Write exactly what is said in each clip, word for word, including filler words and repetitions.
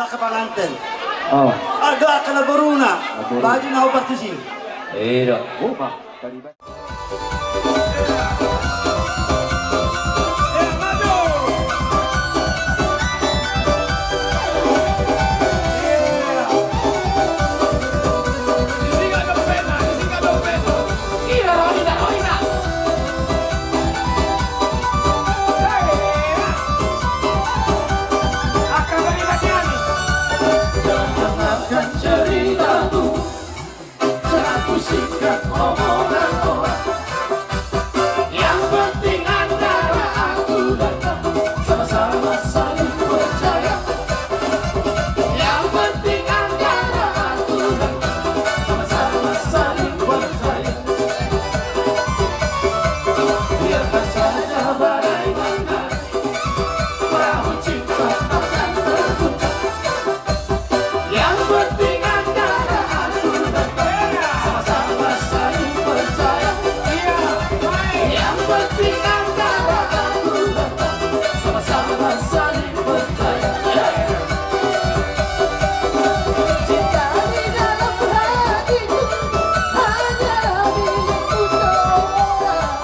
Penganten. Oh. Ada kena beruna. Beruna. Baju na obat di sini. Iya. Oh, Pak. Dengarkan ceritaku. Satu singkat omongan orang. Yang penting antara aku dan kau sama-sama saling percaya. Yang penting antara aku dan kau sama-sama saling percaya. Biarkan saja badai menghantam. Perahu cinta akan berputar. Yang penting antara aku dan kau sama-sama saling percaya. Yang penting antara aku dan kau sama-sama saling percaya. Cinta di dalam hatiku hanya milikku seorang.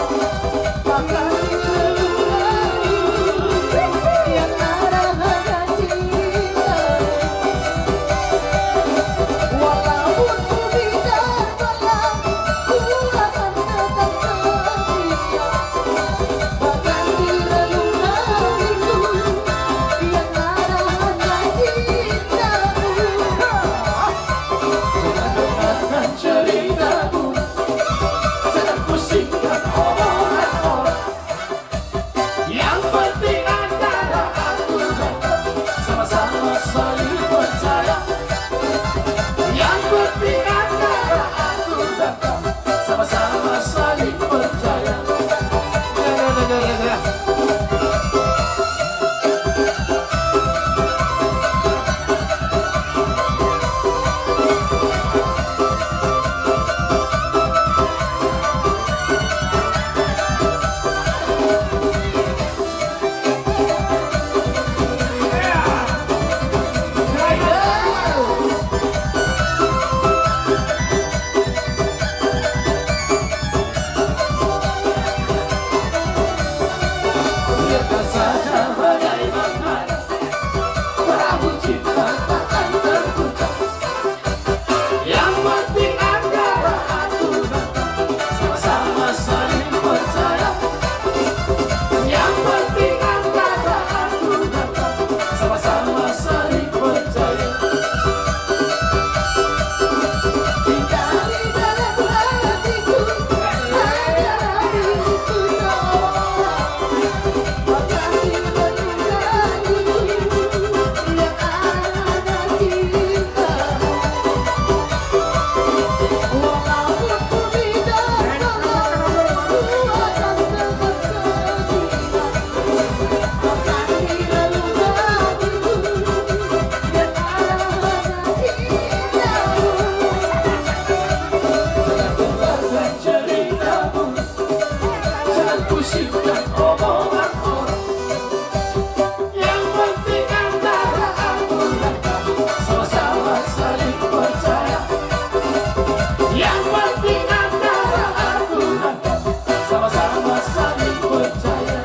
Yang penting antara aku dan kau sama-sama saling percaya. Yang penting antara aku dan kau sama-sama saling percaya. Yang penting antara aku dan kau sama-sama saling percaya. Yang penting antara aku dan kau sama-sama saling percaya. Cinta di dalam hatiku hanya milikku seorang. Yang penting antara aku dan kau sama-sama saling percaya. Yang penting antara aku dan kau sama-sama saling percaya.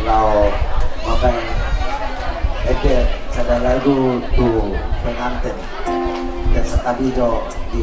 Laho mambaen ende sada lagu tu penganten. Dan satabi do di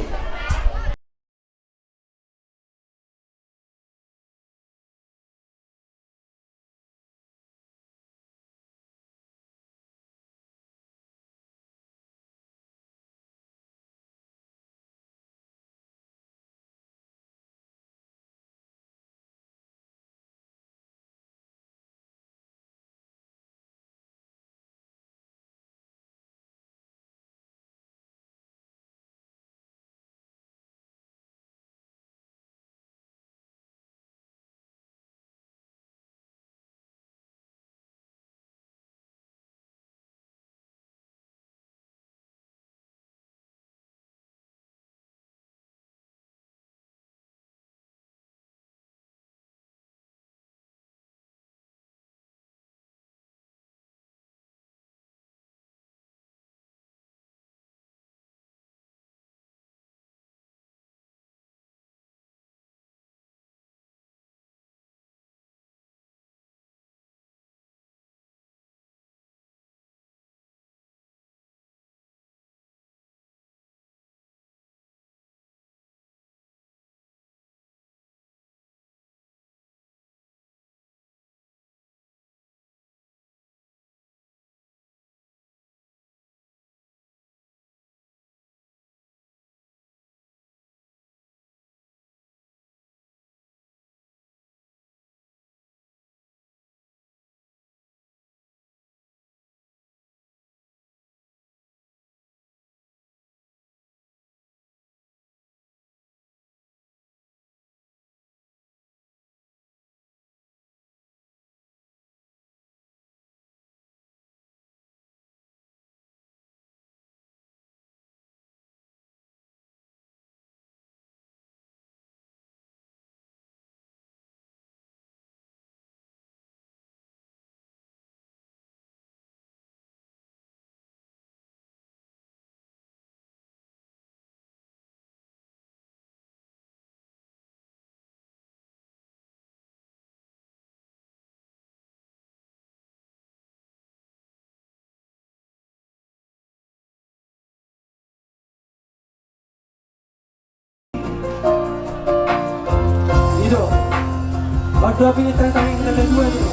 Dua pilih tentang yang kedua ni.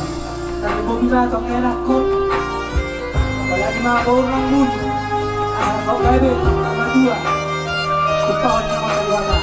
Tapi bobi ma tong enak kok. Apalagi ma boru nang bun. Asal kau gabe nang matua. Kupaon nama keluarga.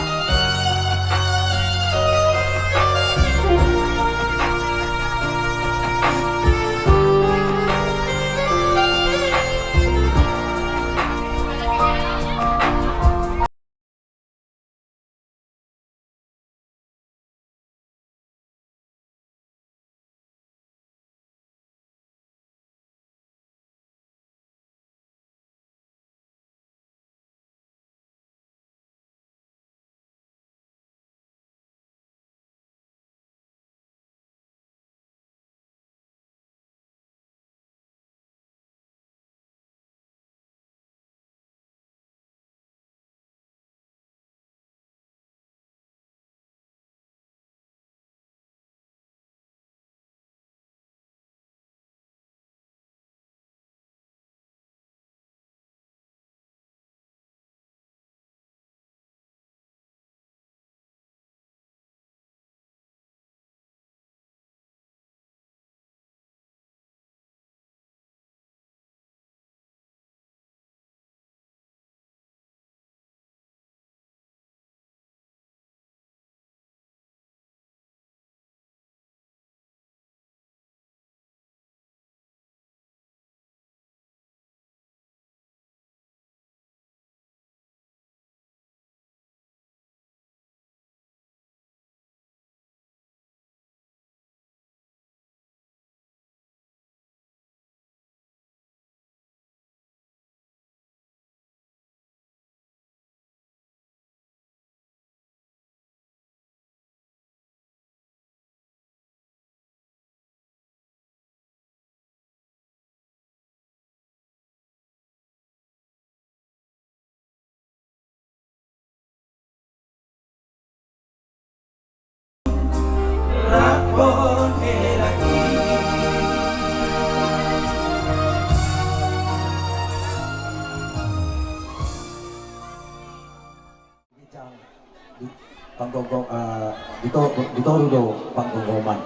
Di, panggonggom, eh, di to-, di toru do panggonggoman.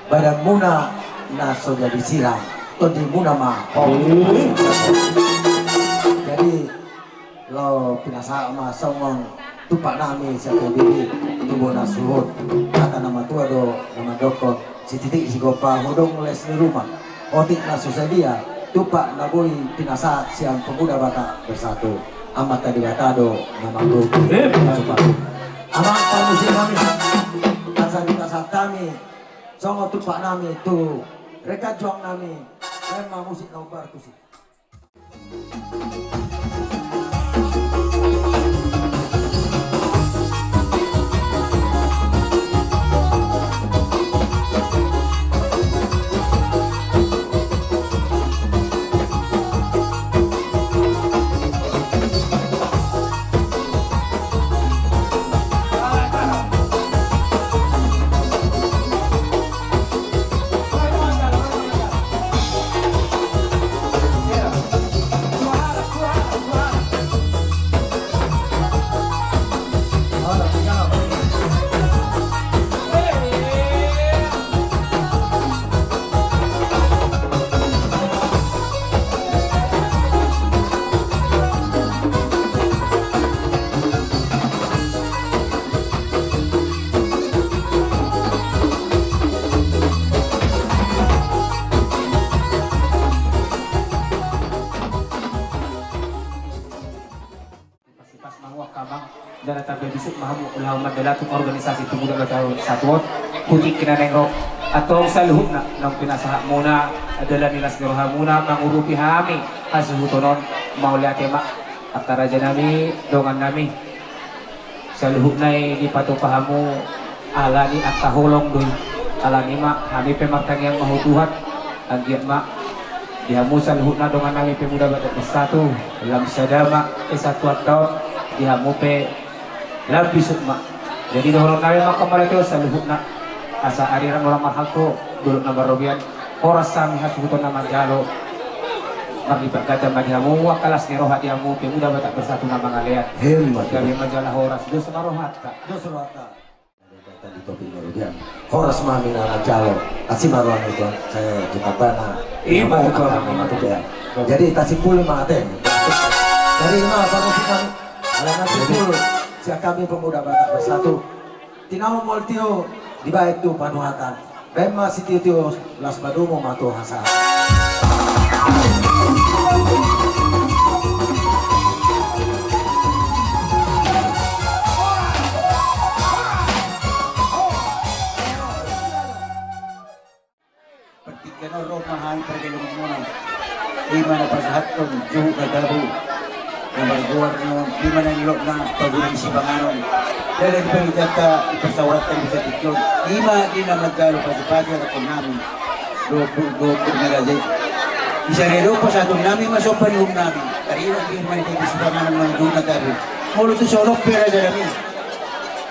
Badanmuna na so jadi sirang, tondimuna ma. Jadi, laho pinasahat ma songon tumpak nami sian P B B, tu bona suhut. Hata na matua do na mandokkon, sititik sigompa, hodong les ni ruma. Otik na so sadia, tumpak na boi pinasahat sian Pemuda Batak Bersatu. Amanta Debata do na manggohi. Emma tutu. Amang parmusik nami, asa ditasahat hami songon tumpak nami tu rekan juang nami, Emma Musik na umbar tusi. Sipas manguak amang, ndada tamba bisuk ma hamu laho mandalatung organisasi Pemuda Batak Bersatu on. Hutingki na naeng ro, antong saluhutna naung pinasahatmuna, dalan ni las ni rohamuna mangurupi hami hasuhuton on. Mauliate ma, angka raja nami, dongan nami. Saluhutna i dipatupa hamu, alani angka holong do i. Alani ma, hami pe martangiang ma tu Tuhan. Anggiat ma di hamu saluhutna dongan nami Pemuda Batak Bersatu, lam sada ma kesatuanta on, di hamu pe lam bisuk ma. Jadi dohonon nami ma angka mauliate on saluhutna. Asa ariran horas marhalto, dolok na marrobean, horas hami hasuhuton na manjalo. Marlipat ganda ma di hamu angka las ni roha, di hamu Pemuda Batak Bersatu na mangalean. Emma tutu. Gabe ma jala horas, dos ma rohanta. Dos rohanta. Tadi topi merugian. Horas ma hami na manjalo. Asi ma roha ni Tuhan, saya juga bana. Ima, ima, ima, ima, ima. Jadi tasimpuli ma ate. Jadi ima, baru kita ala na simpul. Siap kami pemuda Batak Bersatu. Tinahu molo tio dibaen tu panuhatan. Baen ma sitio-tio, las padomu ma tu hasa. Partingkian on ro ma hami pargeleng muna. Ima na pasahathon juhut na tabo. Na margoar na ima na nilotna paguring sipanganon. Dalan pangidoanta di pasauranta di satingki on. Ima di na manjalo pasi-pasi anak nami. Dohot, dohot ni raja i. Di sada do pasahaton nami ma somba ni uhum nami. Tarima di ima ni paguring sipanganon nang juhut na tabo. Molo tu songon on pe raja nami.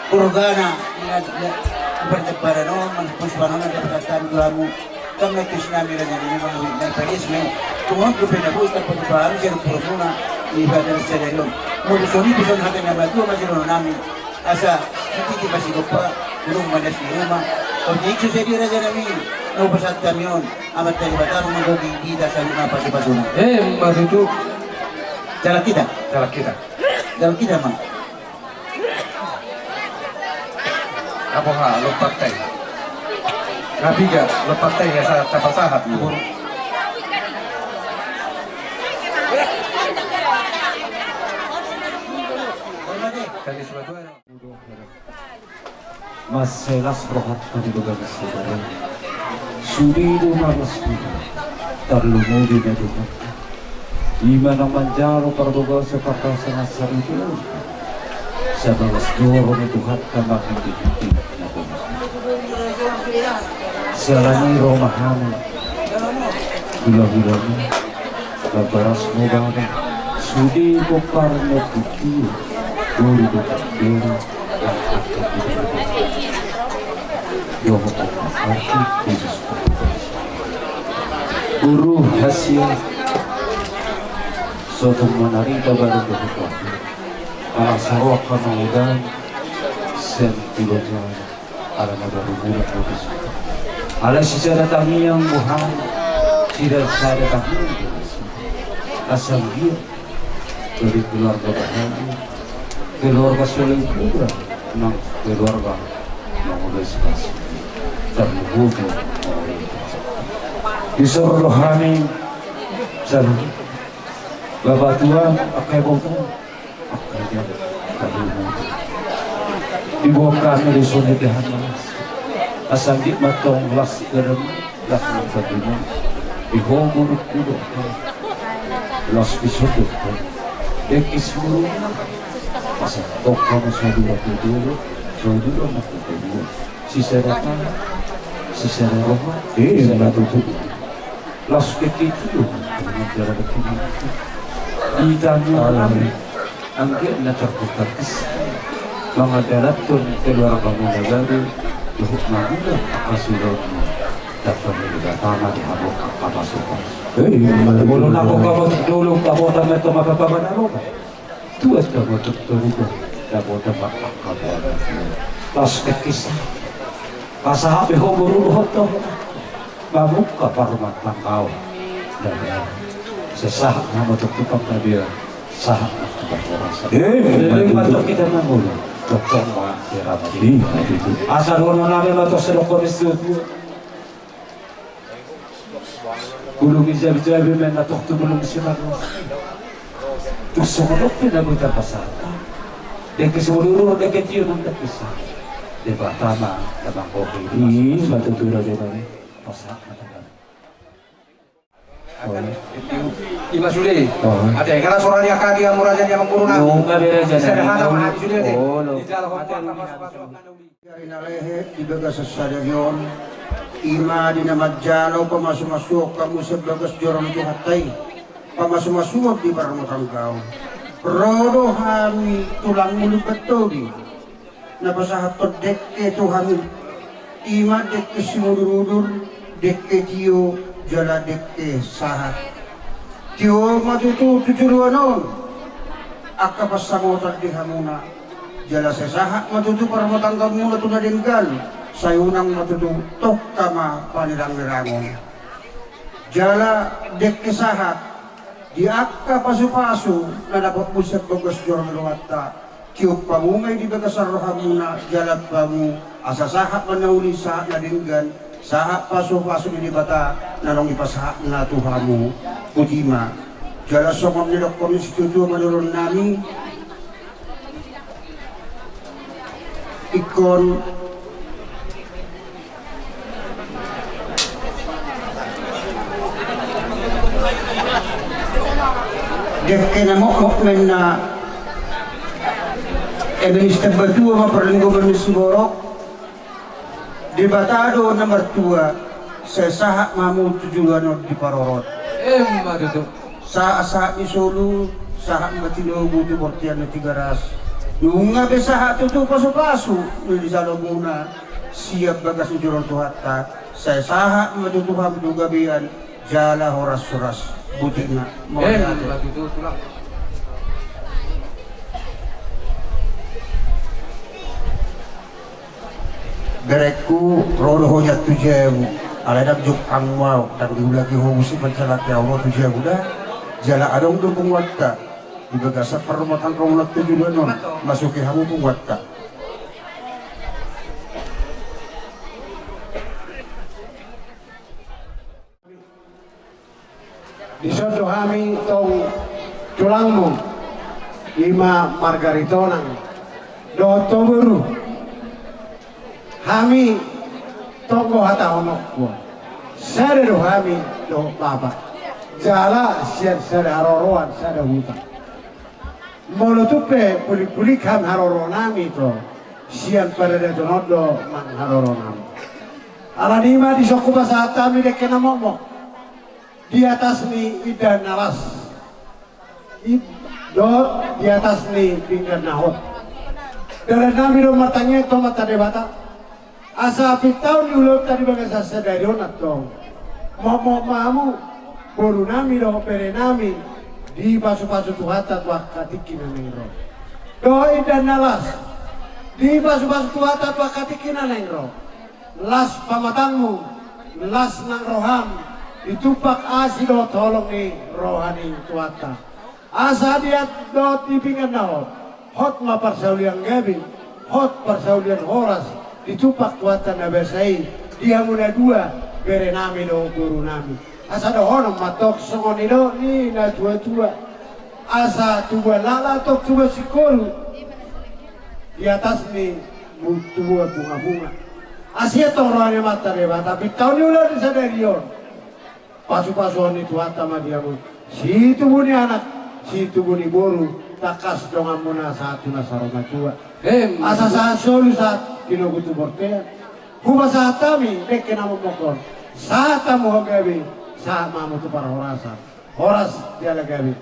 Borgana, ina, ina, parjambaran on, manang pos panon, na dapat hami tu hamu. Tong na tus nami raja nami, manang na pades nami. Tung on dope na boi, tapatupa hami, sian umur muna, di badan sadari on. Molo songon i pe songon hata ni natuatua, masidohonon nami. Asa, di titi pasigompa, burung manas ni ruma. Otik so sadia raja nami, na hupasahat hami on, Amanta Debata ma manggohi di hita saluhutna pasupasuna. Eh, ima tutu. Jalan kita. Jalan kita. Jalan kita, ma. Apo ha, lompat tai. Na piga, lompat tai, asa tapasahat. Kali suatu. Mansai las rohanta di bagasan sadari on. Sude do na las roha, tarlumobi ma Tuhanta. Ima na manjalo parbagason parhorasan na saripe on. Sabagas joro ni Tuhanta mangandihoti na pola. Siala ni i ro ma hami. Hulahulami. Babarasmu bana. Sude pomparan na putih. Guru do putih. Guru hasil. Sotung manari babadan do hukuat. Ala saroak hamaudam. Sen tulojana. Ala na baru bulan putus. Ala sisada tangiang buhan. Sisada tangiang buhan. Asal dia. Dari keluarga bahagia, keluarga soleh juga, nang keluarga mangoloi sipasi. Tarlumobi. Di soro rohani, salam. Bapak Tuan, akai boto, akai dia, tarlumobi. Dibuat kami di sini Tuhan mas. Asal di matong las dalam. Las na tadingan, di ho borungku do ho. Las di sodok ho. Dengke si borungku. Asa tongka ma saudara tu dolok, saudara ma tu dolok. Sisada tangan, sisada roha, eh, sisada tutu. Las dengke tio, manjara dengke mati. Di tangan. Amin. Anggiat na tarputar kisah. Mangandalanhon keluarga muna baru, dohot mangula angka silaon muna. Dapat ni Debata ma di hamu angka pasupasu. Eh, molo na bongka botik dulu, kabota meto maka pabana roba. Tuat kabotik dulu, kabota maka pabana. Pas kekisah. Pasahat pe ho boru dohot ho. Mamungka parrumatanggaon. Sesahat nama tukang tadi ya. Sahat nama tukang orang. Eh, leleng mantuk kita mangulu. Tongtong ma diramati. Asa dohonon nami ma tong sedok komis tu. Bulung i jabi-jabi men na tong tu bulung si mago. Tu songon on pe na boi tarpasahat. Dengke si boru, dengke tio nang dengke sa. Debata ma na manggohi. Ih, ma tutu raja nami. Pasahat ma tanggal. Ima sude. Ate, ingkon sora ni angka dia mura jadi amang guru na. Nunga bere jadi. Sederhana ma habis sude ate. Di dalam hati. Jari na lehe di bagasan sadari on. Ima di na manjalo pamasumasuon hamu sian bagas joro ni Tuhanta i. Pamasumasuon di parrumatanggaon. Ro do hami tulangmu Lumban Todi. Na pasahathon dengke tu hami, ima dengke simudurudur, dengke tio, jala dengke sahat. Tio ma tutu tu joloan on, angka pansamotan di hamuna, Jala sai sahat ma tutu parrumatanggamuna tu na denggan, sai unang ma tutu tongka ma panirangnirangon. Jala dengke sahat di angka pasupasu na dapot muse bagas joro ni rohanta, tiop hamu ma i di bagasan rohamuna, jala hamu asa sahat ma na uli sahat na denggan, sahat pasupasu ni Debata na naung dipasahatna tu hamu. Botima. Jala songon nidokkon ni situatua manoron nami, ingkon dengke na mokmok ninna, eme ni Sitambatua ma parlinggoman ni siborok. Debata do na martua, sai sahat ma hamu tu joloan on diparorot. Emma tutu. Sahat-sahat ni solu, sahat ma tinogu tu bontean ni Tigaras. Nunga be sahat tutu pasupasu na nijalomuna sian bagas ni joro ni Tuhanta, sai sahat ma tutu hamu tu gabean jala horas-horas. Botima. Mauliate. Emma tutu, Tulang. Berengku, ro do ho nian tu jabu. Alai ndang jong hamu au, ndang diulaki ho muse manjalaki au ro tu jabu da. Jala adong do punguanta di bagasan parrumatanggaon on tu joloan on. Masuki hamu punguanta. Dison do hami tong tulangmu, ima marga Ritonang dohot ho boru. Hami tong do hatahononku, sada do hami dohot bapa, jala sian sada haroroan sada huta. Molo tung pe pulik-pulik hami haroroan nami, tong sian paradaton on do manang haroroan nami. Alani i ma dison hupasahat hami dengke na mokmok di atas ni indahan na las, i, dohot di atas ni pinggan na hot. Dalan nami do martangiang tu Amanta Debata asa pintaon ni ulaonta di bagasan sadari on, antong mokmok ma hamu boru nami dohot bere nami, dipasupasu Tuhanta tu angka tingki na naeng ro. Dohot indahan na las, dipasupasu Tuhanta tu angka tingki na naeng ro. Las pamatangmu, las nang roham, ditumpak asi dohot holong ni roha ni Tuhanta. Asa di at-, dohot di pinggan na hot, hot ma parsaulian gabe, hot parsaulian horas, ditumpak Tuhanta na basa i di hamu na dua, bere nami dohot boru nami. Asa dohonon ma tong songon nidok ni na tua-tua: Asa tubuan laklak tong tubuan singkoru di atas ni bu-, tubuan bunga-bunga. Asi antong roha ni Amanta Debata, pintaon ni ulaon ni sadari on, pasupasuon ni Tuhanta ma di hamu, situbu ni anak, situbu ni boru, tangkas donganmuna sahat tu na saur matua. Emma. Asa sahat solu sahat tinogu tu bontean. Hupasahat hami dengke na mokmok on, sahat hamu ho gabe, sahat ma hamu tu parhorasan. Horas jala gabe.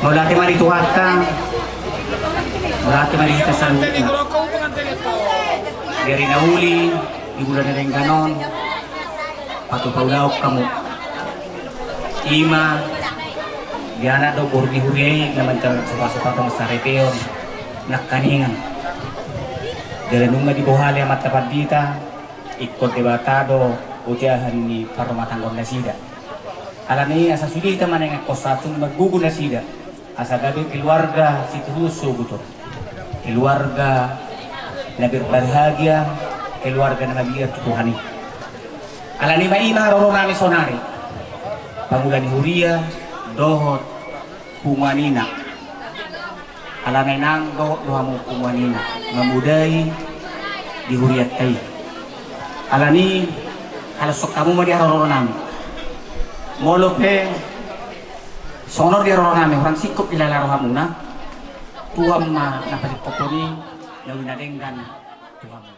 Mauliate ma di Tuhanta, mauliate ma di hita saluhutna. Di ari na uli, di bulan na denggan on, patupa ulaon hamu. Ima di anak dohot boru ni huria i na manjalo sopa-sopa tong saripeon nangkaningan. Jala nunga dibohali Amanta Pandita, ingkon Debata do Ujahan ni parrumatanggaon nasida. Alani asa sude hita manengan kosa tung margugu nasida. Asa gabe keluarga sitiruon sogot on. Keluarga na berbahagia, keluarga na mabiar tu Tuhan i. Alani ma i ma haroro nami sonari. Pangula ni huria, dohot punguan ina. Alana inang dohot do hamu punguan ina mamodai di hurianta i. Alani halashon hamu ma di haroro nami. Molo pe songon on di haroro nami, hurang singkop di lala rohamuna. Tuhan ma na pasingkophon i, na uli na denggan tu hamu.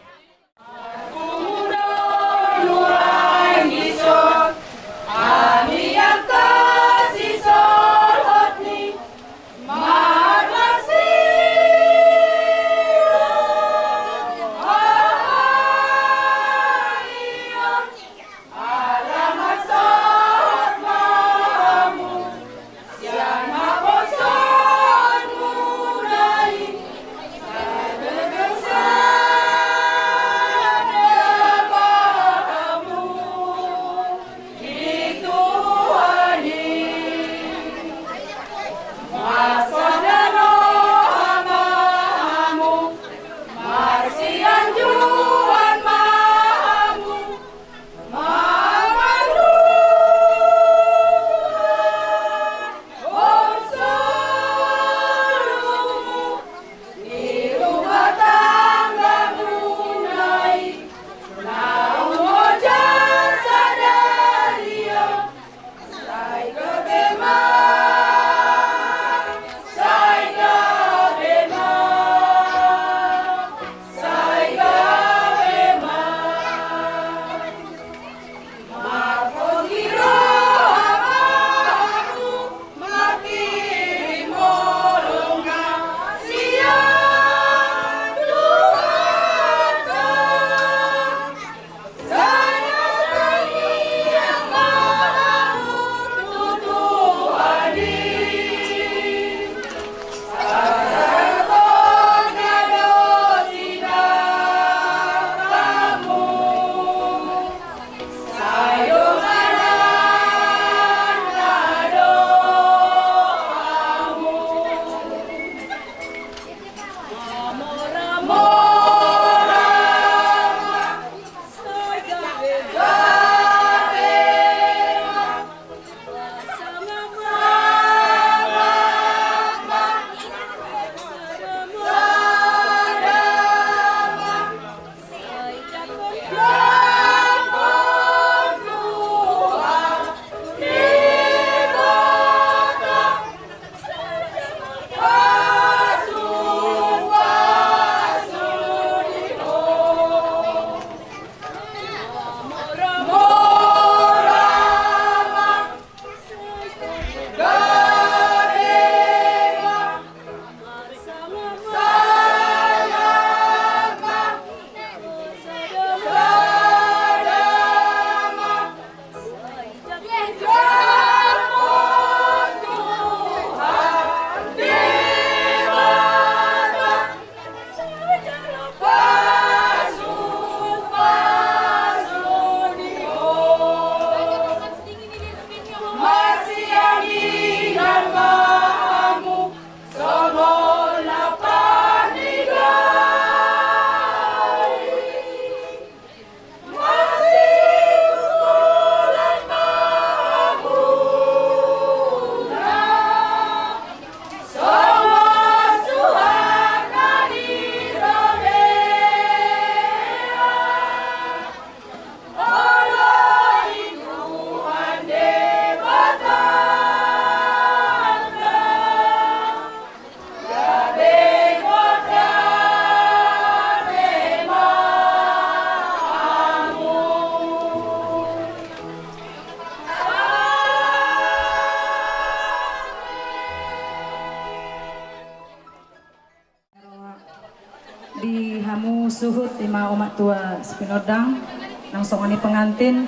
Di hamu suhut, ima omak tua Sipinondang, nang songon i pengantin.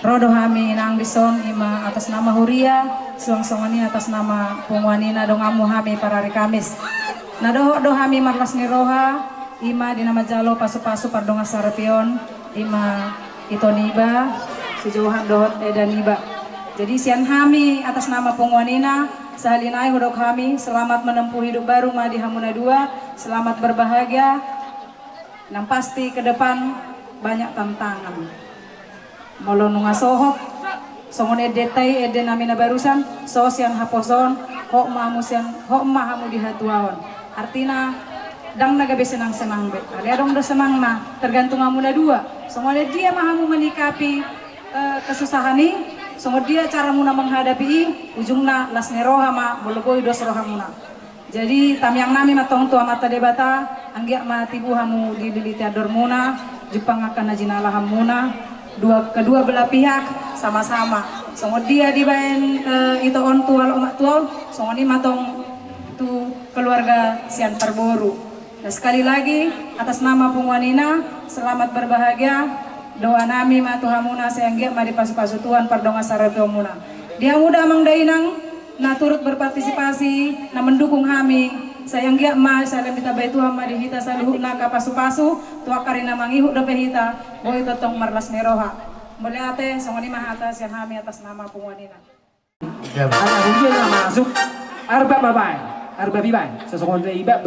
Ro do hami nang dison, ima atas nama huria, suang songon i atas nama punguan i na donganmu hami parari Kamis. Na dohot do hami marlas ni roha, ima di na manjalo pasupasu pardongan saripeon, ima Ito niba, si Johan dohot eda niba. Jadi sian hami atas nama punguan ina, sahali nai hudok hami, selamat menempuh hidup baru ma di hamu na dua, selamat berbahagia, yang pasti ke depan banyak tantangan. Molo nunga sohot, songon ende ta i, ende nami na barusan, so sian haposoon, hot ma hamu sian, hot ma hamu di hatuaon. Artina, ndang na gabe senang-senang be. Alai adong do senangna, tergantung hamu na dua. Songon dia ma hamu menyikapi, eh, kesusahan i, songon dia caramuna menghadapi i, ujungna las ni roha ma, molo boi dos rohamuna. Jadi, tamiang nami ma tong tu Amanta Debata, anggiat ma tibu hamu dililiti andormuna, jumpang angka na jinalahanmuna, dua, kedua belah pihak, sama-sama. Songon dia dibaen, eh, ito on tu halak omak tua on, songon i ma tong tu keluarga sian parboru. Nah, sekali lagi, atas nama punguan ina, selamat berbahagia. Doa nami ma tu hamuna, sai anggiat ma dipasu-pasu Tuhan pardongan saripeonmuna. Di hamu da amang da inang, na turut berpartisipasi, na mendukung hami, sai anggiat ma, sai lam ditambai Tuhan ma di hita saluhutna angka pasu-pasu, tu angka ari na mangihut dope hita, boi tongtong marlas ni roha. Mauliate, songon i ma hata sian hami atas nama punguan ina. Anak hujan na masuk. Arbab babai. Arbab ibai. Sesongon dia ibab.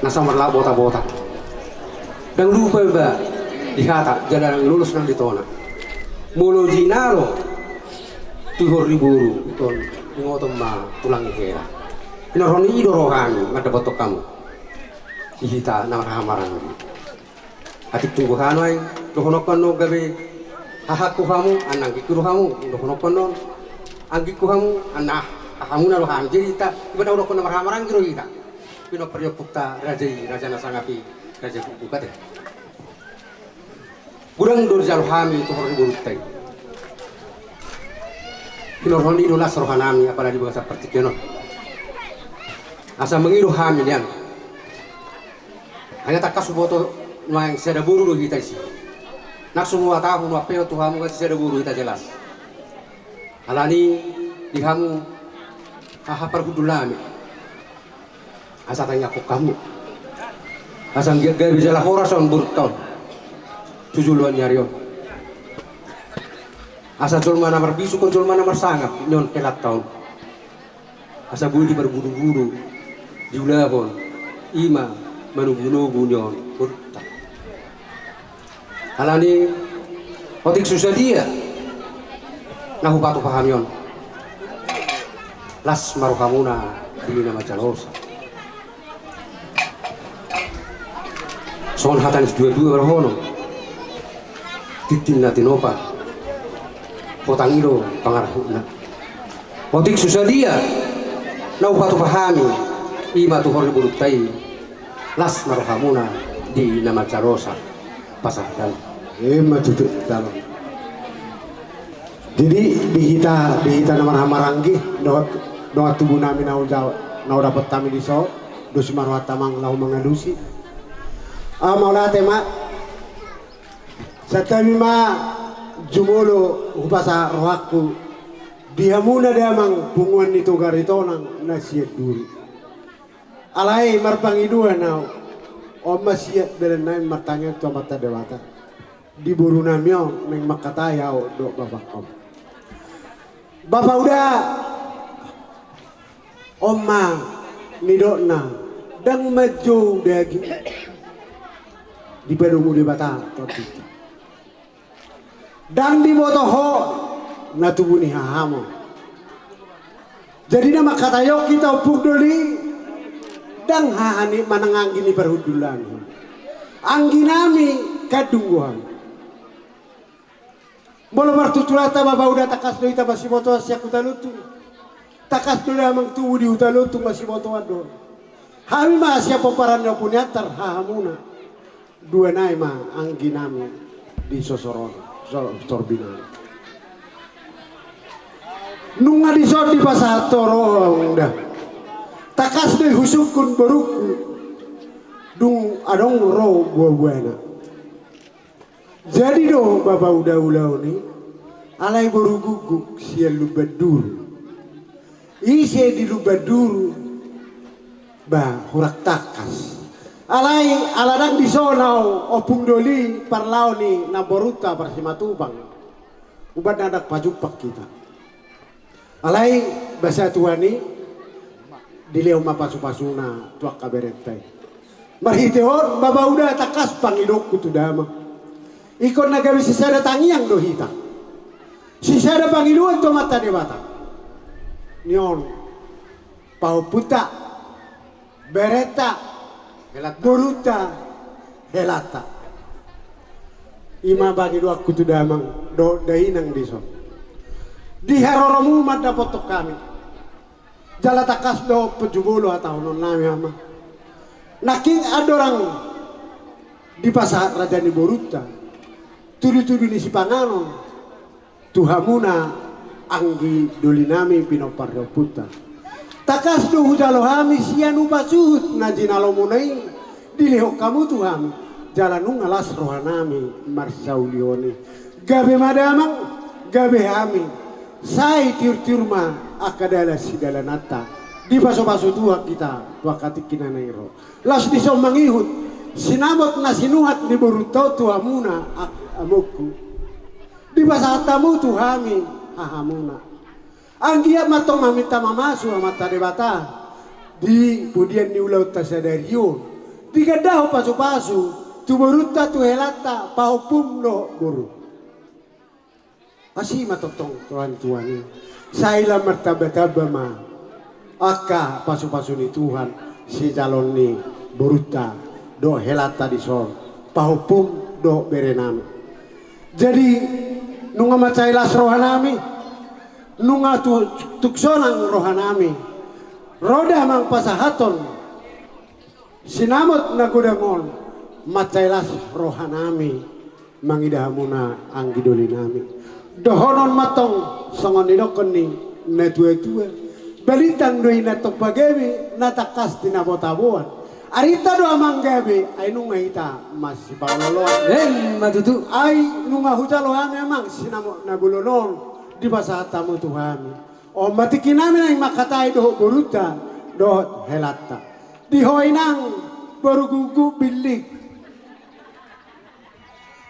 Na samarlak bota-bota. Ndang lupa iba di hata, jala ndang lolos nang di tona. Molo jinalo tuhor ni boru, ito on, ingoton ma tulang ni hela. Hinorhon i do rohami mandapothon hamu. Di hita na marhahamaranggi. Atik tunggu hano ae, dohononkon on gabe hahangku hamu, anna anggingku do hamu, dohononkon on. Anggingku hamu, anna hahamuna do hami. Jadi hita, iba na dohononkon na marhahamaranggi do hita. Pinompar ni ompunta raja i, raja na sangap i, raja bukat i. Godang do dijalo hami tuhor ni borunta i. Hinorhon i do las rohanami apala di bagasan partingkian on. Asa mangido hami nian. Hanya tangkas huboto nuaeng sada boru do hita disi. Nang so huhatahon nuaeng pe tu hamu kan sada boru hita jelas. Alani di hamu haha parhundul nami. Asa tangiangkon hamu. Asa anggiat gabe jala horas on borunta on. Tu joloan ni ari on. Asa jolma na marbisuk on jolma na marsangap nion helanta on. Asa boi diparbudu-budu, diulahon, ima manogu-nogu nion borunta. Alani otik so sadia na hupatupa hami on. Las ma rohamuna di na manjalosa. Songon hata ni sidua-dua marhono. Tintin na tinopa. Potang i do pangarahutna. Otik so sadia na hupatupa hami ima tuhor ni borunta i. Las ma rohamuna di na manjalosa. Pasahat. Ima tutu jalo. Jadi di hita, di hita na marhahamaranggi dohot, dohot tubu nami na hudapot hami dison, dos ma rohanta amang laho mangalusi. Ah, mauliate ma. Santabi ma jumolo hupasahat rohangku Di hamuna damang punguan ni Toga Ritonang na sian duri. Alai marpangidoan ahu, on ma sian dalan nami martangiang tu Amanta Debata. Di boru nami on naeng mangkatai ahu dohot bapangkon. Bapa uda, on ma nidokna, ndang manjou daging dipadomu Debata tondinta. Ndang diboto ho na tubu ni hahamon. Jadi na mangkataion hita ompung doli, ndang haha ni manang anggi ni parhundulan. Anggi nami kandung goham. Molo martuturanta bapa uda tangkas do hita masibotoan sian Huta Lontung. Tangkas do damang tubu di Huta Lontung masibotoan do. Hami ma sian pomparan ni Ompu ni Antar hahamuna. Dua nai ma anggi nami di sosoron, so-, sorbinami. Nunga dison dipasahat ho roha da. Tangkas do i husungkun borungku. Dung adong ro buabuana. Jadi do bapa uda ulaon i, alai boru guguk sian Lumban Duru. Ise di Lumban Duru, ba hurang tangkas. Alai ala ndang dison ahu ompung doli parlao ni namborunta Parsimatupang. Umbahen na ndang pajumpang hita. Alai basa Tuhan i dilehon ma pasupasuna tu angka berenta i. Marhite on bapa uda tangkas pangidoonku tu damang. Ingkon na gabe sisada tangiang do hita. Sisada pangidoan tu Amanta Debata. Ni on pahompunta, berenta, helanta, borunta, helanta. I ma pangidoanku tu damang dohot dainang dison. Di haroromu mandapothon hami. Jala tangkas do pejubolo hatahonon nami ama. Nangkin andorang dipasahat raja ni borunta tudutudu ni sipanganon tu hamuna anggi doli nami pinompar ni ompunta. Tangkas do hujalo hami sian upa suhut na jinalomuna i dilehon hamu tu hami, jala nunga las roha nami marsaulihon i. Gabe ma damang, gabe hami, sai tiurtiur ma angka dalan sidalananta. Dipasupasu Tuhan hita tu angka tingki na naeng ro. Laos dison mangihut sinamot na sinuhat ni borunta on tu hamuna a-, amongku. Dipasahat hamu tu hami hahamuna. Anggiat ma tong maminta mamasu Amanta Debata di pudian ni ulaonta sadari on. Digandahon pasupasu tu borunta, tu helanta, pahompum dohot boru. Asi ma tongtong Tuhan, Tuhan i. Sai lam martambatamba ma angka pasupasu ni Tuhan sijaloon ni borunta dohot helanta dison, pahompum dohot berenami. Jadi nunga mansai las rohanami, nunga tu-, tuk sonang rohanami. Ro damang pasahathon sinamot na godang on, mansai las rohanami mangida hamuna anggi dolinami. Dohonon ma tong songon nidokkon ni natuatua: Balintang do i na tong pagabe, na tangkas tinabotaboan. Arinta do amang gabe, ai nunga hita masipaolooloan. Emma tutu. Ai nunga hujalo hami amang sinamot na bolon on dipasahat hamu tu hami. On ma tingkinami naeng mangkatai dohot borunta dohot helanta. Di ho inang boru guguk billig.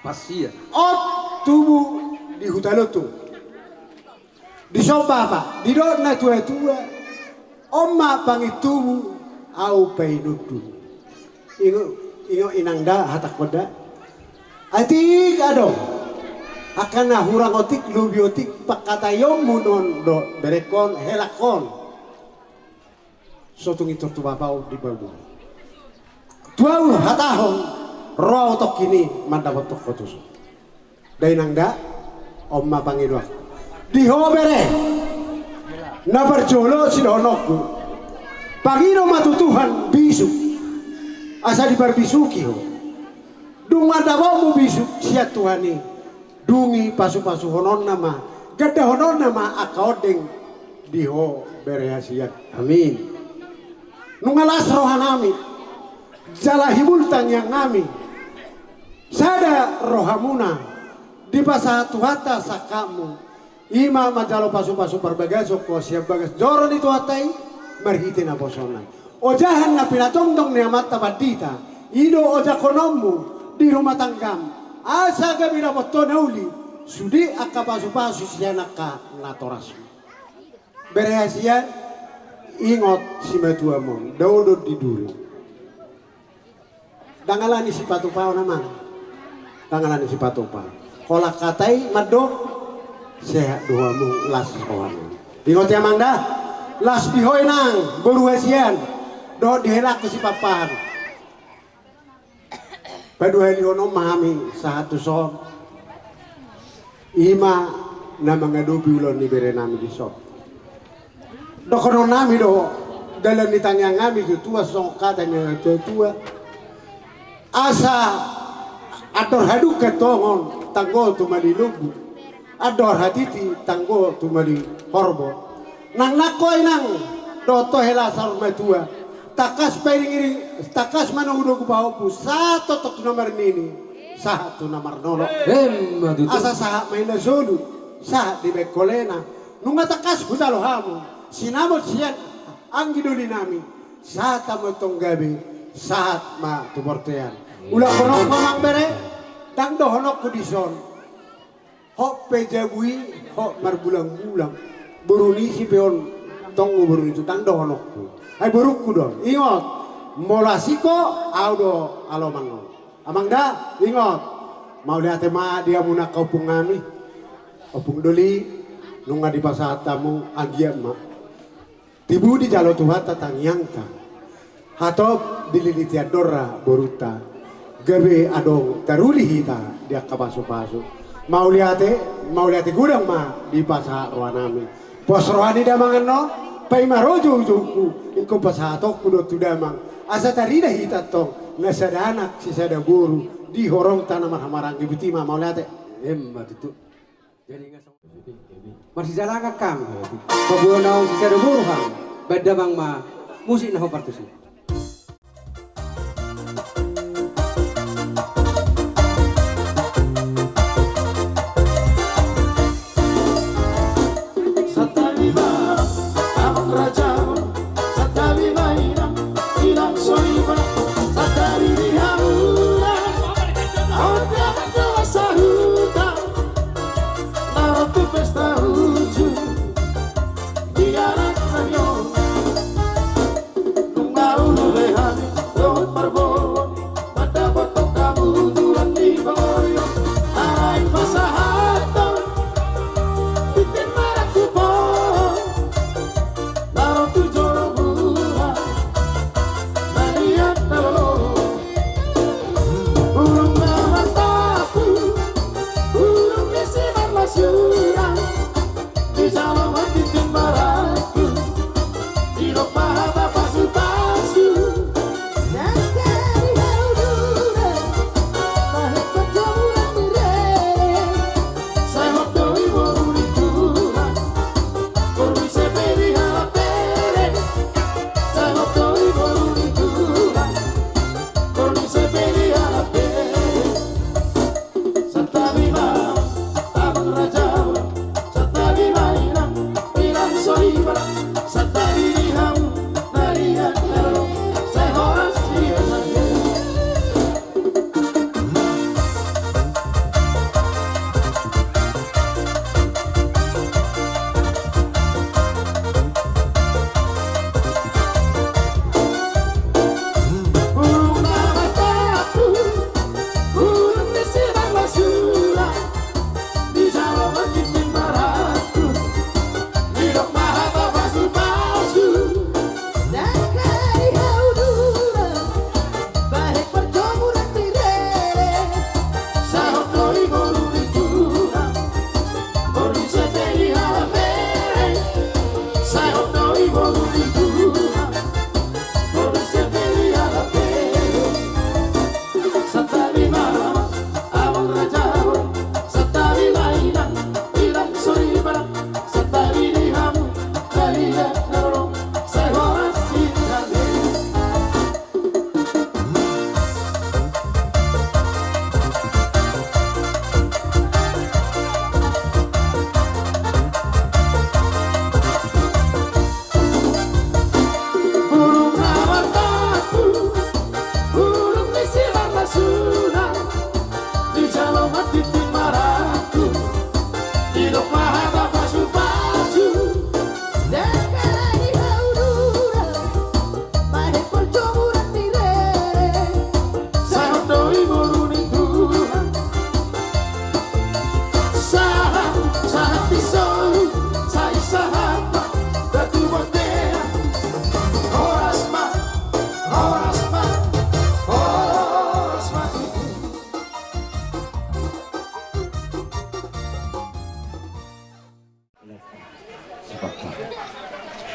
Pas ia. On tubu di Huta Lontung. Dison bapa, didok natuatua: On ma pangintubu, ahu painundung. Ingot, ingot inang da, hatangkon da. Atik adong angka na hurang otik, lobi otik pangkataionmu nuaeng dohot berengkon, helangkon, so tung intor tu bapa on di bamu. Tu ahu hatahon, ro ahu tongkin i mandapothon ho tuson. Dainang da, on ma pangidoan. Di ho bere, na parjolo sidohononku: Pangido ma tu Tuhan bisuk, asa diparbisuki ho. Dung mandapotmu bisuk sian Tuhan i, dung i pasupasuhononna ma, gandahononna ma angka ondeng di ho bere hasian. Amin. Nunga las rohanami, jala hibul tangiangnami. Sada rohamuna dipasahat Tuhanta sangkapmu, I ma manjalo pasupasu parbagason ho sian bagas joro ni Tuhanta i, marhite naposona. Ojahan na pinatongtong ni amanta pandita, i do ojakhononmu di rumah tanggam, asa gabe dapot ho na uli, sude angka pasupasu sian angka natorasmu. Bere hasian, ingot simatuam on, dao do di duri. Ndang alani sipatupaon, amang. Ndang alani sipatupaon. Holan hata i mandok, sehat do hamu, las roham. Ingot i, amang, da. Las di ho, inang, boru hasian. Dohot di helangku sipampahan. Paduahalihon ma hami sahat tu son. I ma na mangadopi ulaon ni berenami dison. Dohononnami do, dalan ni tangiangnami tu Tuhan songon hata ni natuatua. Asa andor hadungka tongon tanggo tumali lombu. Andor hatiti tanggo tumali horbo. Nang nangkok, inang, dohot ho hela saur matua. Tangkas pairingiring, tangkas manogunogu pahompu, sahat tongtong tu na marnini, sahat tu na marnono. Emma tutu. Asa sahat ma i na solu, sahat dibaen ho lelengna. Nunga tangkas hujalo hamu sinamot sian anggi dolinami. Sahat hamu antong gabe, sahat ma tu bortean. Ulakhononku, amang bere, ndang dohononku dison. Hot pe jabu i, hot marbulangbulang. Boru ni isi pe on, tonggo boru ni isi, ndang dohononku. Ai borungku do on. Ingot, molo asing ho, ahu do aloman on. Amang da, ingot. Mauliate ma di hamu angka ompungnami. Ompung doli, nunga dipasahat hamu, anggiat ma tibu dijalo Tuhanta tangiangta. Hatop dililiti andorna borunta. Gabe adong taruli hita di angka pasupasu. Mauliate, mauliate godang ma dipasahat rohanami. Pos roha ni damang annon, paima ro joujoungku, ingkon pasahatonku do tu damang. Asa tarida hita antong, na sada anak, sisada boru, di horongta na marhahamaranggi. Botima, mauliate. Emma tutu. Jadi, nggak sama. Marsijalangan hami. Paboa naung sisada boru hami. Baen damang ma musik na hombar tusi. Santabi ma, amang raja. Santabi ma, inang, inang soriba. Santabi di hamuna. Otak tua sahuta. Laho tu pesta uju di anak senior. Nunga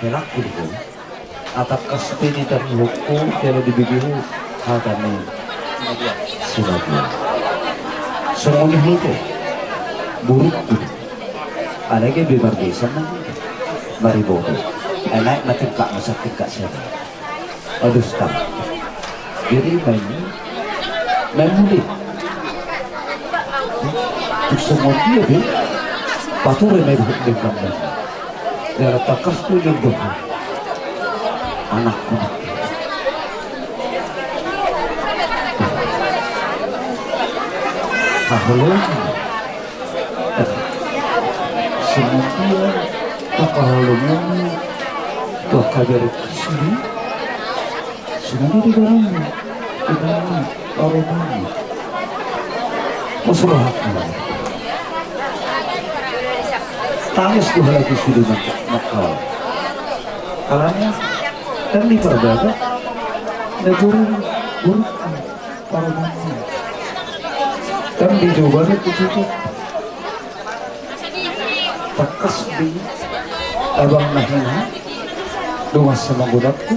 Herakku do ho. Atap kas pe ni tari ho, ho, jala dibege ho hata ni Sinaga. Songon i ho do. Burukku do. Alai gabe margesan ma. Mariboto. Enak ma tingkatmu satingkat siapa. Aduh, stop. Jadi main, main muli. Tuk songon dia be. Pature main dengan main. Dalam takas tu jodoh. Anakku. Tahu lo. Songon dia, tapahalomon, tu angka berek sini, songon dia di barangmu, di barangmu, aromanya. Mas rohakmu. Tangis tu halaki sudah mak-, makal. Kalanya, kan di pardata, na burung, burung. Paromon. Kan di Jawa Barat itu tuh. Takas di abang na hina. Dongan sama godakku.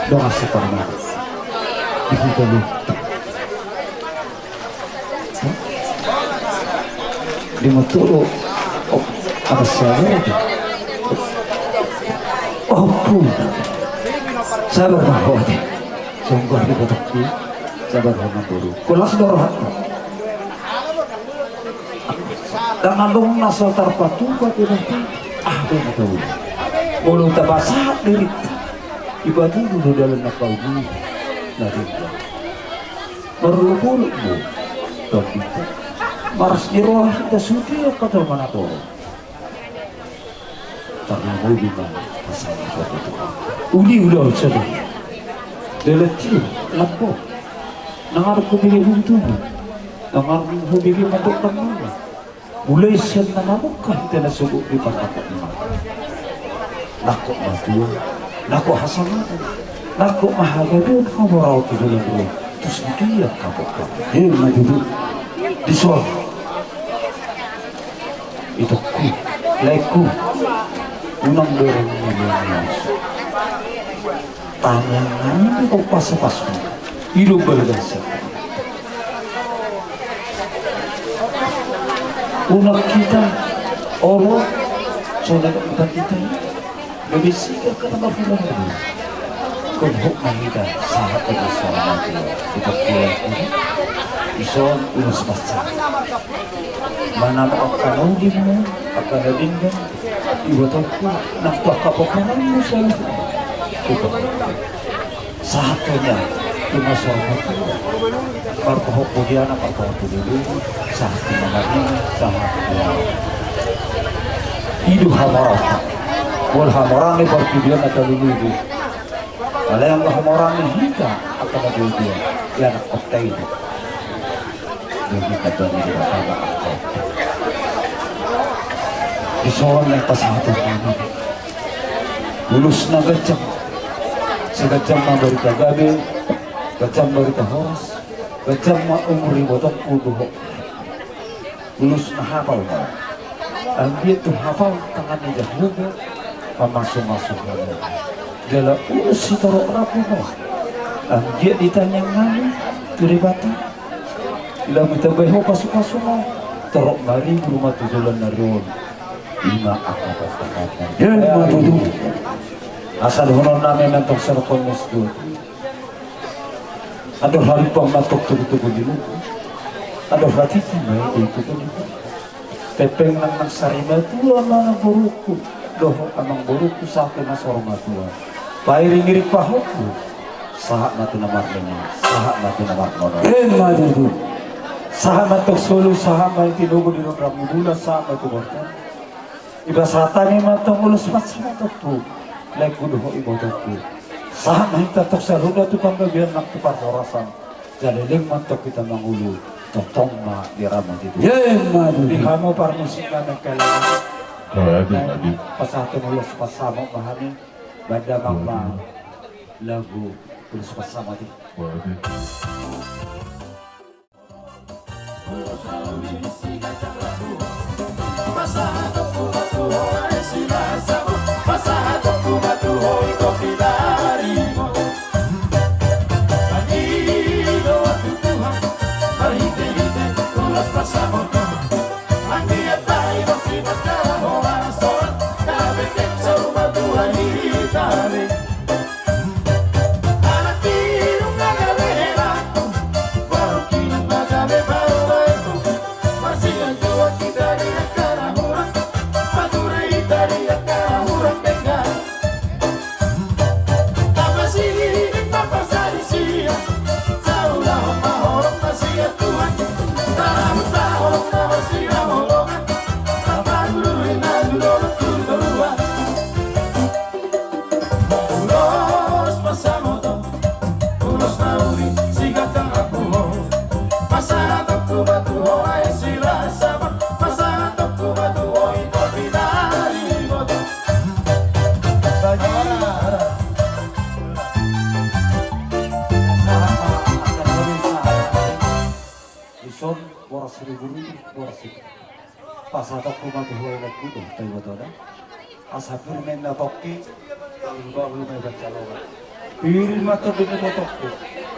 Dongan separna. Di kita lu. Di motor. Oh, apa sabar itu? Oh, pun. Sabar, Bang. Songkor di kotak di, sabar ho namboru. Kulas do roha. Dang adong na so tarpatupa di roha. Ah, be na tahu. Molo tapasahat diri. Iba tu dulu dalam na pauli. Na tinggal. Marlupuluk mu. Tapi maras di roha hita sude kata mana toro. Tarlumobi ma pasangan. Uli udah ucap. Dalam tiu lampu. Nangar ku bege buntu. Nangar ku bege mabuk tangan. Mulai sian na mabuk kan tena sobuk di pangkapok ma. Nangkok matua. Nangkok hasangan. Nangkok mahagabeon hamu rau tu dalam rumah. Terus dia kapok. Hei maju. Di soal. Itokku, laengku, unang bereng ni lemas. Tangan ni ko pasu-pasu. Ido balgasa. Unang kita, olo, sonang kita. Gabe siga kata mafulang dulu. Kehok na hita sahat ke desa mati. Kita pulang ini. Ison ulos pasca. Mana angka na uli mu, angka na denggan. Iba tongku, nang pakapokaranmu selalu. Kita. Sahat tu nia, tu na so marpahopu dia na marpahopu dia, sahat tu na marnini, sahat tu na. Ido hamorang. Wal hamorang ni partudian na talulu ido. Alai anggo hamorang ni hita, angka na dia dia. Ia anak kota ido. Jadi kata ni dia kata. Dison na pasahaton ini. Ulos na ganjang. Sai ganjang ma barita gabe, ganjang barita horas, ganjang ma umur ni ibotongku dohot. Ulos na hapal ma. Anggiat tu hapal tangan ni Jahowa, mamasu-masu hami. Jala ulos sitorop rambu ma. Anggiat ditangiang hami tu Debata. Lamu ditambai Ho pasu-pasu ma. Torop maribur ma tu joloan na ro on. Ima angka pasahaton. Ima tutu. Asa dohonon nami nantong serpon mesdut. Andor halumpang ma tong tugu-tugu di luku. Andor hatiti ma i di tugu di luku. Pepeng nang nang sari matua ma nang boruku. Dohot amang boruku sahat tu na saur matua. Pairing-iring pahompu. Sahat ma tu na marnini. Sahat ma tu na marnono. Ima tutu. Sahat ma tong solu, sahat ma i tinogu di rondang ni bulan, sahat ma tu bortan. Iba sahat hami ma tong ulos pasahaton tu laengku dohot ibotongku. Sahat ma hita tong saluhutna tu panggabean nang tu parhorasan. Jala leleng ma tong hita mangolu. Tongtong ma di rambu tutu. Ima tutu. Di hamu parmusik nami kalian. Pasahaton ulos pasamot ma hami. Banda ma lagu ulos pasamot i. Masa Dison boras ribu-ribu, boras ribu. Pasahatonku ma tu huailangku do, tai botoda. Asa pir ma inna tongki, pir ma inna pansalongan. Pir ma tongki tu tongki.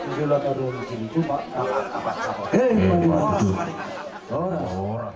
Di jolo na dua di sini cuma, na, na, na, na, na. Eh, boras ma inna. Boras. Boras.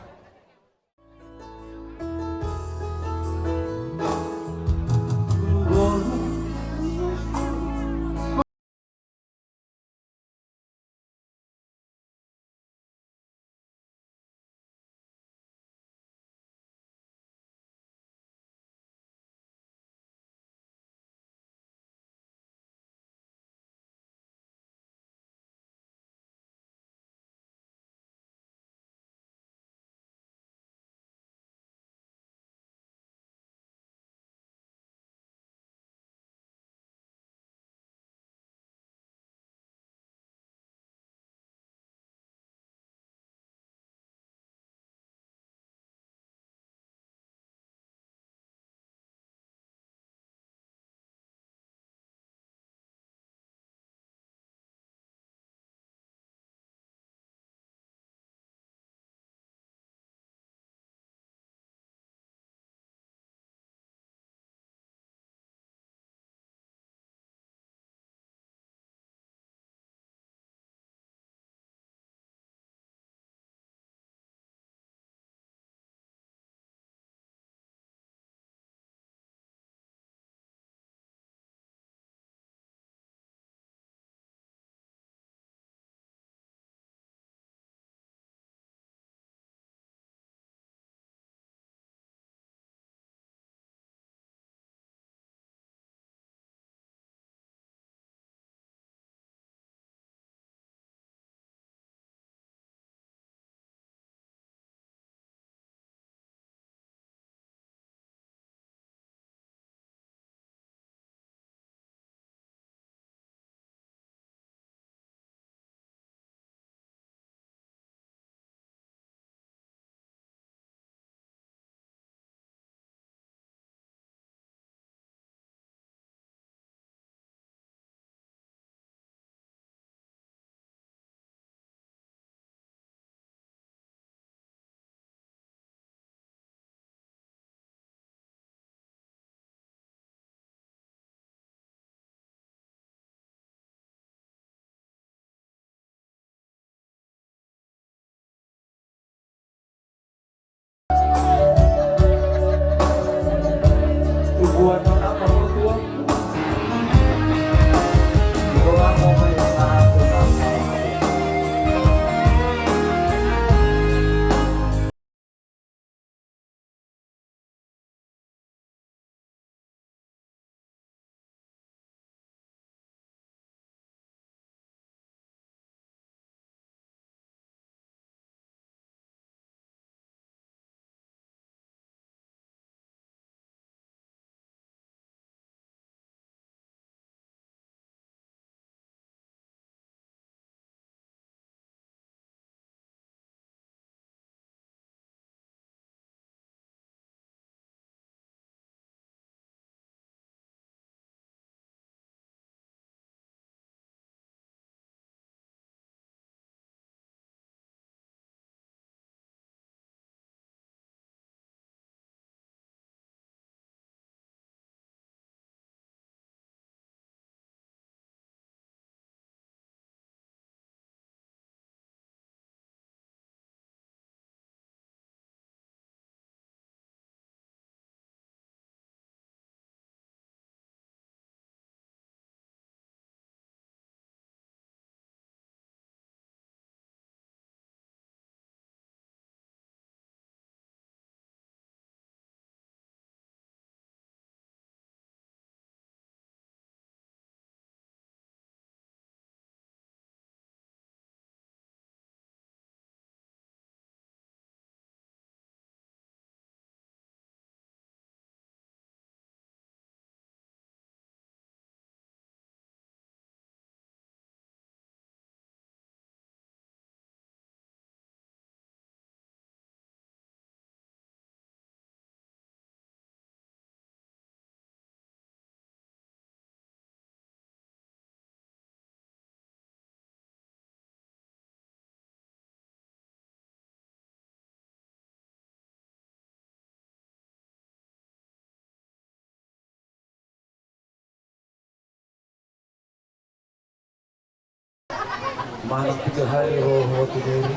Manang piga hali ro ho tu diri.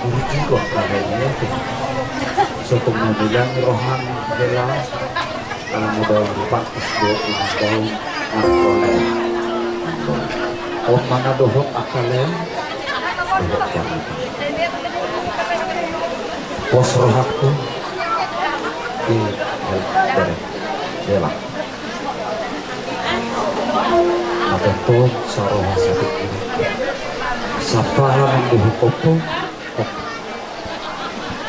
Burju do angka hela i. Sotung na bilang rohana hela. Ala modal di pantas do ulang tahun. Manang rohana. Om mana dohot angka lem. Dohot jam. Pos rohangku. Di, di, di, di, di, Matonton saroha sapingkiri. Sapala nang di hukoppo.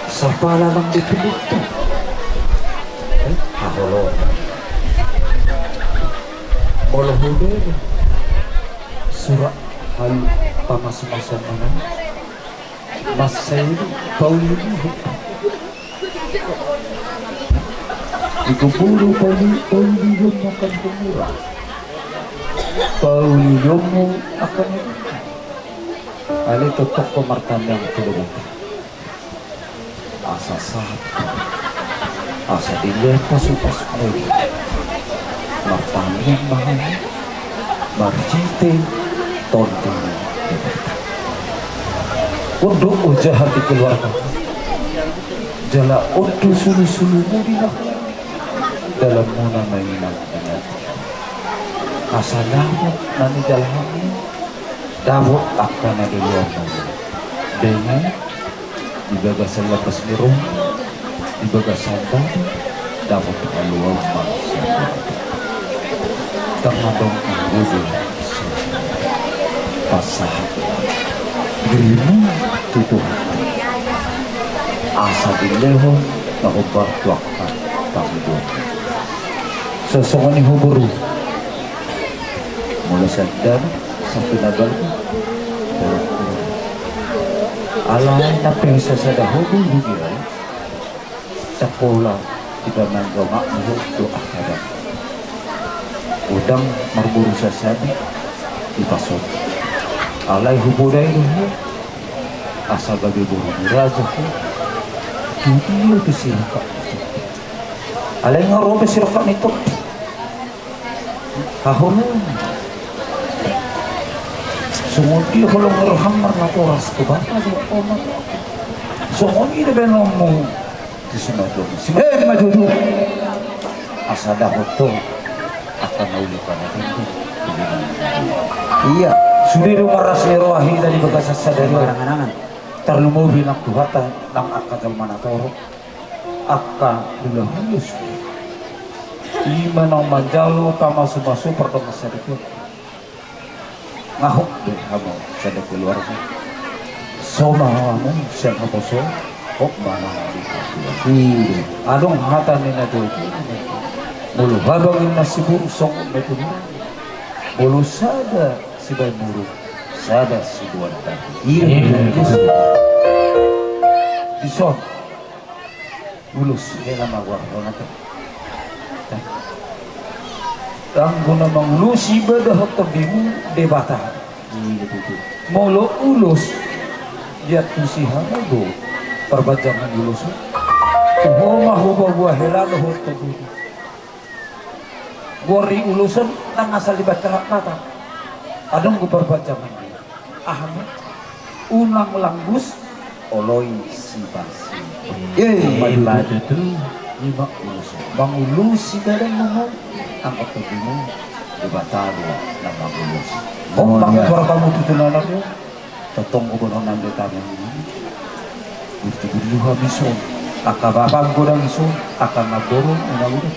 Sapala nang di pindutto. Eh, haholongan. Molo hudai. Surat hal pamas-masan mana. Mansai pauli-pauli. Di kuburu pauli-pauli jom makan kumura. Pauli jom makan kumura. Ale totok ko martandang tu debata. Asa sahat. Asa dilepas upas modi. Martamiang ma hami marhite Tondi ni Debata. Unduk ujahan di keluarga. Jala unduk sulu-sulumu di nahor. Dalanmuna ma inang di nati. Asa dapot na nijalahanmu. Dapot angka na di luar. Dengan di bagasan lapas ni roha, di bagasan dada, dapot haluaon ma sian. Ternadong anggo di pasahat dirimu tu Tuhan. Asa dilehon na hombar tu angka tanggung. Sosongon i ho boru. Molo sada satu na balu. Alai na pe sasada ho boru dia. Sakola di pamanjoma ho tu akada. Godang marboru sasada di pason. Alai hupodai do ho. Asa gabe boru ni raja ho. Tu dia tu sirangkap. Alai nga ro pe sirangkap ni topi. Haholongan. Songon dia holong roham marnatoras tu bapa di omak. Songon i do baenonmu. Tu si matuamu. Si ma-, eh, matutu. Asa dapot ho. Angka na uli panatintin. Ia. Sude do marras ni roha hita di bagasan sadari on. Angan-angan. Tarlumobi nang tu hata nang angka jolma na torop. Angka hulahula sude. Ima naung manjalo pamasu-masu pardongan sadari on. Nga hot be hamu sada keluarga. Somal hamu sian haposo. Hot ma nang di hati. Iya. Adong hata ni na tua-tua. Molo habang i na siburuk songon na tubu. Molo sada sibaen muruk. Sada siboan tadi. Iya. Iya. Dison. Ulos, hela ma goarna. Anggo na mangulusi iba dohot tondimu Debata. Molo ulos, diantusi hamu do parbanjangan ulos. Ho ma hupaboa hela dohot tondimu. Goar ni ulos on ndang asal dibaen hata. Adong do parbanjangan. Aha ma? Unang langgus oloi sipasi. Eh, ima tutu. Ima ulos. Mangulusi badanmu, anggo tondimu, Debata do na mangulusi. Oh, iya. Mangulusi hamu tutu na anakmu. Tongtong godang nang di tangan. Burju-burju hami son. Angka bapa godang son. Angka namboru, ina godang.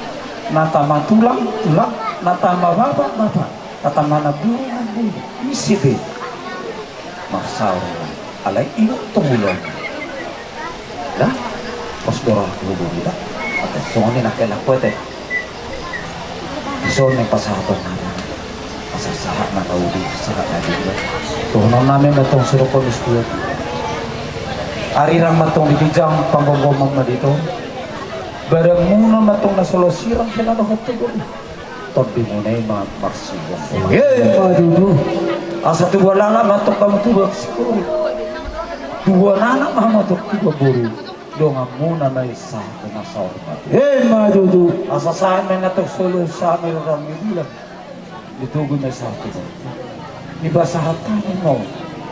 Na tama tulang, tulang. Na tama bapa, bapa. Na tama namboru, namboru. Ise be. Marsaor. Alai ingot tong ulaon. Dah. Pos do rohangku boru da. Ate songon i nangkin laku ate. Dison ni pasahaton nami. Asa sahat na uli, sahat na dua. Dohonon nami ma tong sidok komis dua. Arirang ma tong di ginjang, panggomgoman ma di tong. Badanmuna ma tong na so loas sirang, hela dohot togor. Tondimuna i ma marsigomgoman. Ima tutu. Asa tubuan laklak ma tong hamu tubuan sikoru. Tubuan anak ma hamu tong tubuan boru. Donganmuna ma i sahat na saur matua. Ima tutu. Asa sahat ma i na tong solu, sahat ma i rorang ni bulan. Ditogu ma i sahat tu. Dipasahat hami ma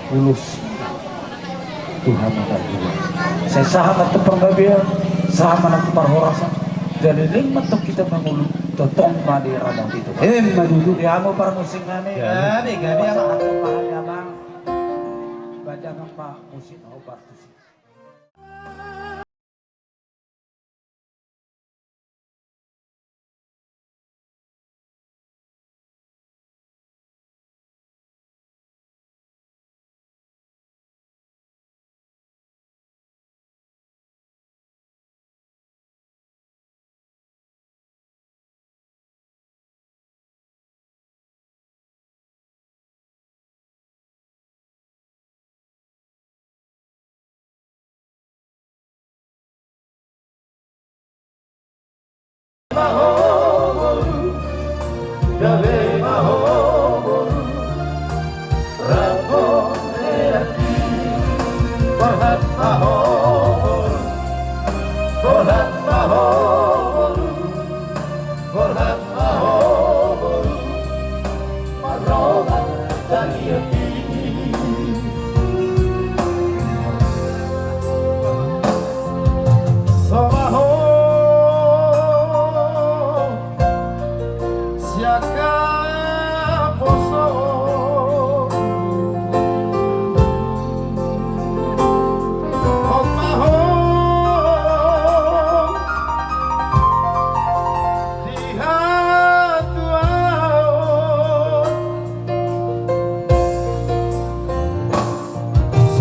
ulos Tuhan na martua. Sai sahat ma tu panggabean, sahat ma tu parhorasan. Jadi leleng ma tong hita mangolu, tongtong ma diramoti Tuhan. Emma tutu. Di hamu parmusik nami. Gabe, gabe, Abang. Pasahat ma hami, Abang. Bahen damang ma musik na hombar tusi.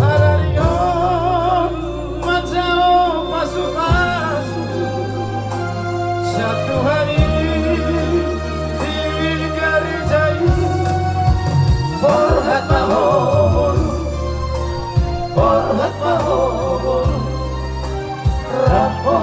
Sadari on manjalo pasupasu sian Tuhan i di gareja i. Borhat ma ho boru, borhat ma ho boru, rap ho.